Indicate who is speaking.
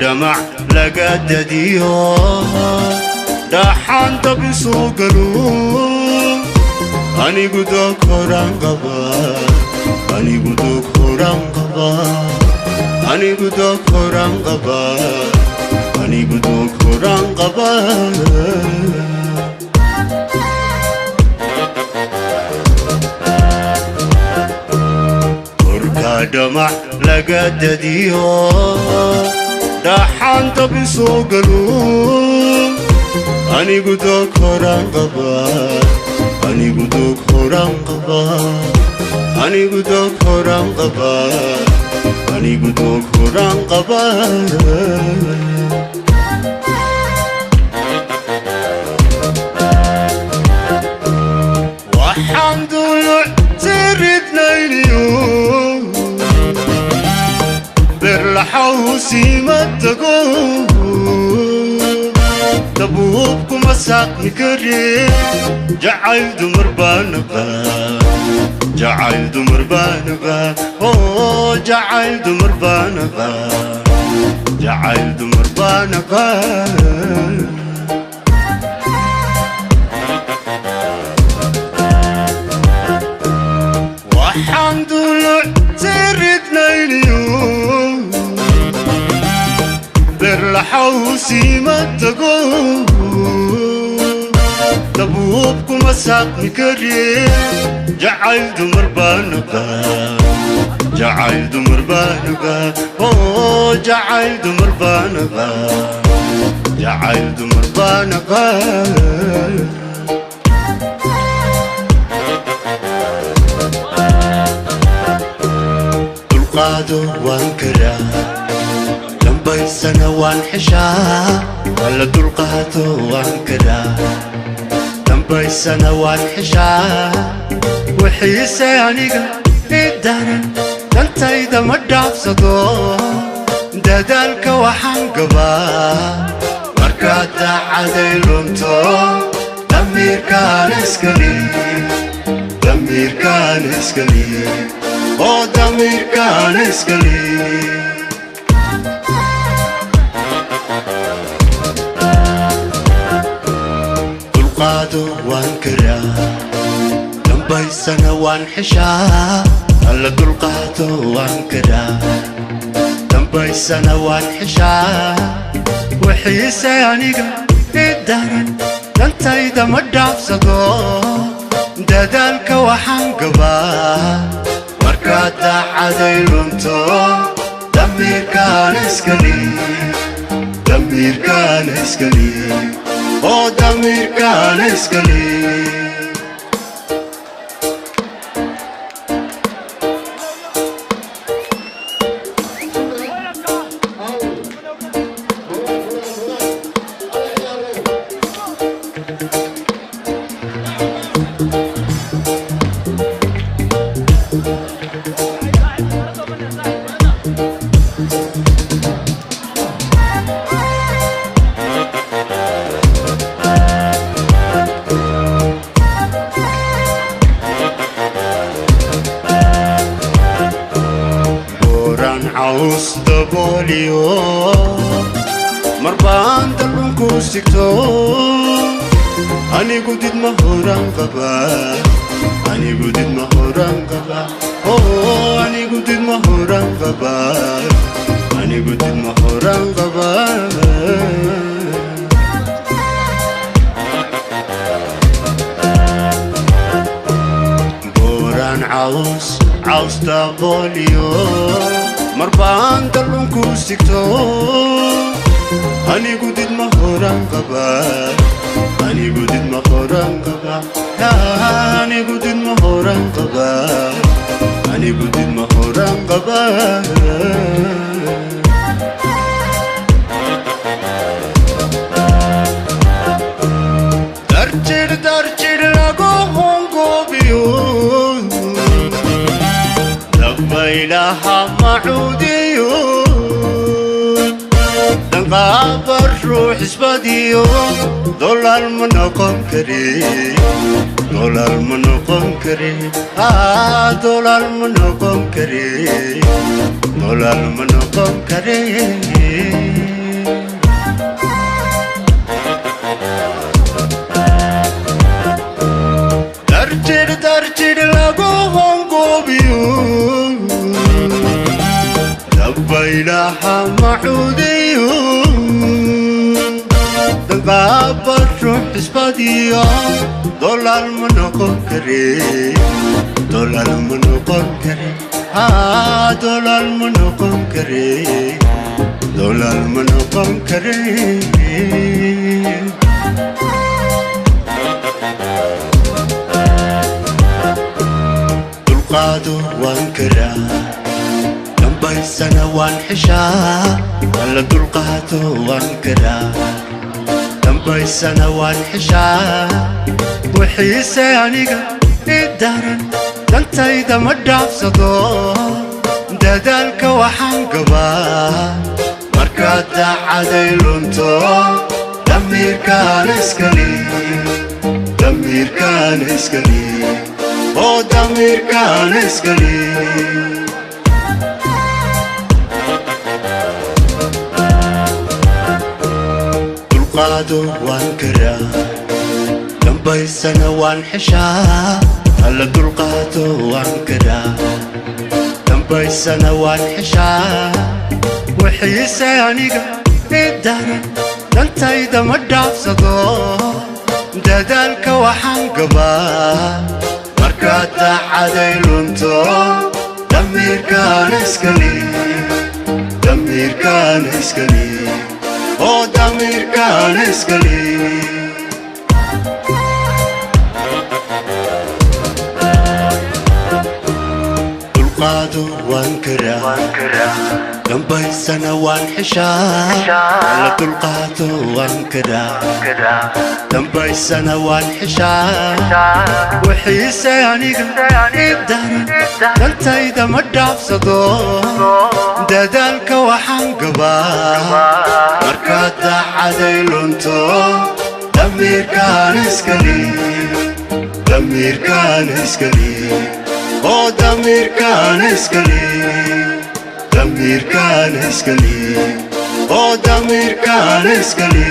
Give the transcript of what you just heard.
Speaker 1: Dhamac laga dadiyo, dhaxaan dab isoo galo, anigu doog horaan qaba, anigu doog horaan qaba, anigu doog horaan qaba, anigu doog horaan qaba. Korkaa dhamac laga dadiyo, dhaxaan dab isoo galo, anigu doog horaan qaba, anigu doog horaan qaba, anigu doog horaan qaba, anigu doog horaan qaba. Waxaan duluc tiridnayniyo berlaxawsiima tago, dabuub kuma saaqmi kare, jacayl dumar baanaqa, jacayl dumar baanaqa, oo jacayl dumar baanaqa, jacayl dumar baanaqa. Waxaan duluc tiridnayniyo berlaxawsiima tago, dabuub kuma saaqmi kare, jacayl dumar baanaqa, jacayl dumar baanaqa, oo jacayl dumar baanaqa, jacayl dumar baanaqa. Dulqaado waan karaa, dambaysana waan xeshaa, alla dulqaado waan karaa, dambaysana waan xeshaa. Wixiise aniga i daran, dantayda ma dhaafsado, dadaalka waxaan gabaa markaad daacaday lunto, damiirkaan iskali, damiirkaan iskali, oo damiirkaan iskali. Dulqaado waan karaa, dambaysana waan xeshaa, alla dulqaado waan karaa, dambaysana waan xeshaa. Wixiise aniga i daran, dantayda ma dhaafsado, dadaalka waxaan gabaa markaad daacaday lunto, damiirkaan iskali, damiirkaan iskali, oo damiirkaan iskali. Buuraan caws dabooliyo, marbaan dalunku sigto, anigu didma horaan qaba, anigu didma horaan qaba, oo anigu didma horaan qaba, anigu didma horaan qaba. Buuraan caws caws dabooliyo, marbaan dalunku sigto, anigu didma horaan qaba, anigu didma horaan qaba, anigu didma horaan qaba, anigu didma horaan qaba. Darjir darjir lagu hongoobiyo, dabaylaha macuudiyo, danqaabar ruux isbadiyo, dolaal ma noqon kare, dolaal ma noqon kare, dolaal ma noqon kare, dolaal ma noqon kare. Maaha macuudayo dambaaba ruux isbadiyo, dolaal ma noqon kare, dolaal ma noqon kare, haa, dolaal ma noqon kare, dolaal ma noqon kare. Dulqaado waan karaa, dambaysana waan xeshaa. Alla, dulqaado waan karaa, dambaysana waan xeshaa. Wixiise aniga i daran, dantayda ma dhaafsado. Dadaalka waxaan gabaa markaad daacaday lunto, damiirkaan iskali, damiirkaan iskali, oo damiirkaan iskali. Dulqaado waan karaa, dambaysana waan xeshaa. Alla, dulqaado waan karaa, dambaysana waan xeshaa. Wixiise aniga i daran, dantayda ma dhaafsado. Dadaalka waxaan gabaa markaad daacaday lunto, damiirkaan iskali, damiirkaan iskali, oo damiirkaan iskali. Dulqaado waan karaa, dambaysana waan xeshaa. Alla, dulqaado waan karaa, dambaysana waan xeshaa. Wixiise aniga i daran, dantayda ma dhaafsado. Dadaalka waxaan gabaa markaad daacaday lunto, damiirkaan iskali, damiirkaan iskali, oo damiirkaan iskali, damiirkaan iskali, oo damiirkaan iskali.